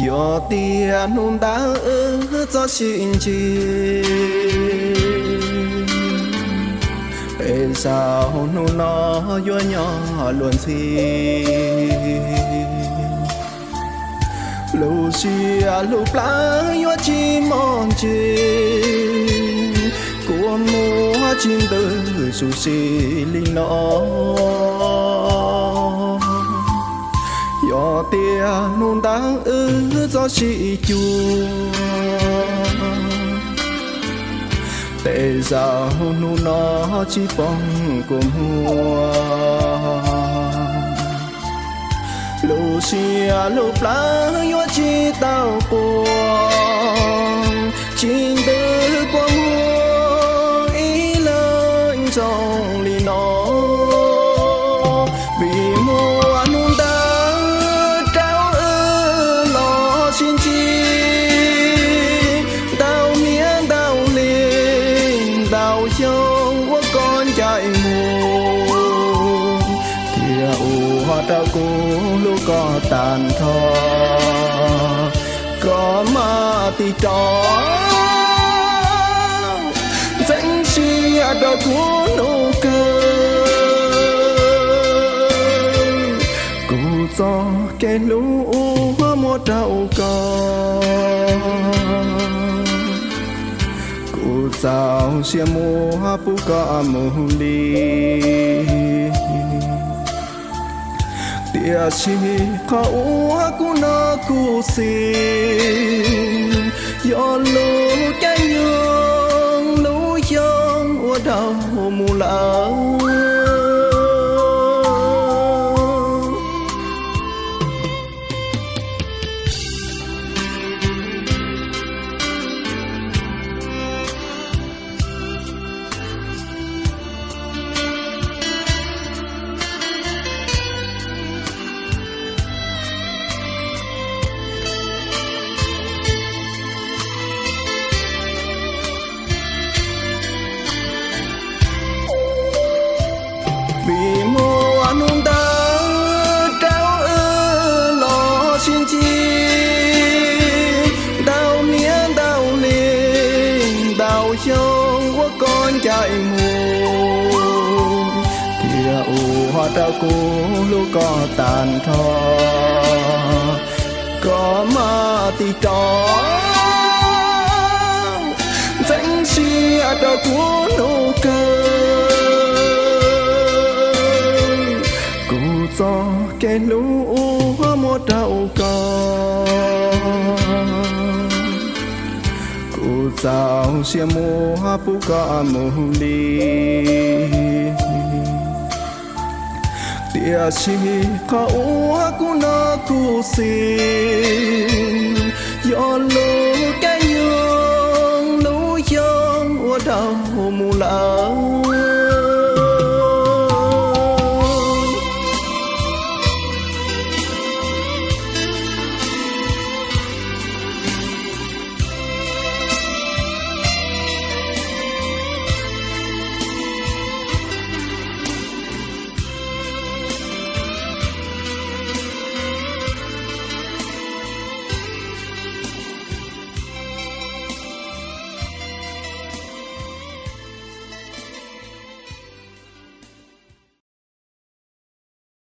Yog tias hnub ntawd wb txoj sia ntsib, peb zaum hnub no yuav nyob luag ntxhi. Lub siab lub plawv yuav tsis mos ntsis, kua muag tsis ntws xyuv xim li no. Yog tias hnub ntawd wb txoj sia cuag, tej zaum hnub no tsis poob kua muag. Lub siab lub plawv yuav tsis tau quas, tsis ntws kua muag ib leeg ntsoog li no. Vim muaj hnub ntawd rau wb los sib ntsib, ntau niaj ntau hli ntau xyoo uas koj ncaim mus, thiaj ua rau kuv hlub koj tag nrho. Koj mas tig rov ntxeev siab rau kuv hnub kawg. Kuv txoj kev hlub uas muaj rau koj, kuv txaus siab muab pub koj mus li. Tiam sis qhov uas kuv hnov kuv xis, yog lub caij nyoog lub xyoo uas dhau mus lawm. Vim muaj hnub ntawd rau wb los sib ntsib, ntau niaj ntau hli ntau xyoo uas koj ncaim mus, thiaj ua rau kuv hlub koj tag nrho. Koj mas tig rov ntxeev siab rau kuv hnub kawg. Kuv txoj kev hlub uas muaj rau koj, kuv txaus siab muab pub koj mus li. Tiam sis qhov uas kuv hnov kuv xis, yog lub caij nyoog lub xyoo uas dhau mus lawm.